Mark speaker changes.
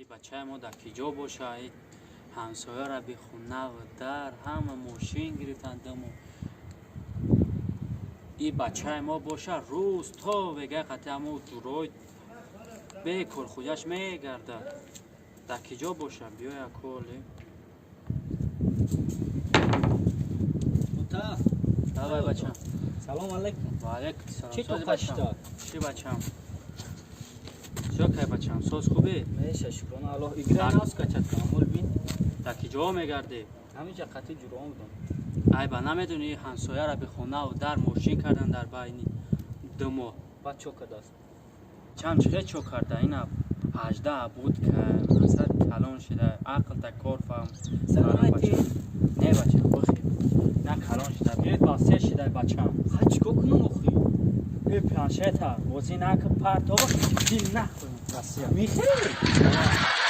Speaker 1: И бачаи мо дар киҷо боша? И ҳамсояра бихунаву дар ҳама мошин гирифтан диму. И бачаи мо боша, рӯз то вегай қати ҳамо ҷурой бекор хуҷаш мегардад. Дар киҷо боша? Биёя коли.
Speaker 2: Ота.
Speaker 1: Давай, бачам.
Speaker 2: Салом алейкум.
Speaker 1: Ва алейкум салом.
Speaker 2: Чӣ
Speaker 1: Сози
Speaker 2: то
Speaker 1: бачам?
Speaker 2: қашта?
Speaker 1: Чӣ, бачам? Чё кай, бачам? Соз, хубӣ?
Speaker 2: Меша, шукрона Аллоҳ. Игра
Speaker 1: Так.
Speaker 2: нас качат камол бин.
Speaker 1: Дар киҷо мегардӣ?
Speaker 2: Ҳаминҷа қати ҷурон будам.
Speaker 1: Айба, намедонӣ, ҳамсояра бихонаву дар мошин кардан дар байни 2 моҳ.
Speaker 2: Баъд чо кардааст?
Speaker 1: Чам чихе чо карда? Ина 18 буд ка масад калон шида, ақл та кор фаҳм.
Speaker 2: Саломатӣ.
Speaker 1: Не, бачам, бихе на, калон шида, биёед, ба се шида, бачам.
Speaker 2: Ха, чико кунам охи?
Speaker 1: Э, планшета бозӣ нака, партова дил нахӯ, Россия.
Speaker 2: Михел.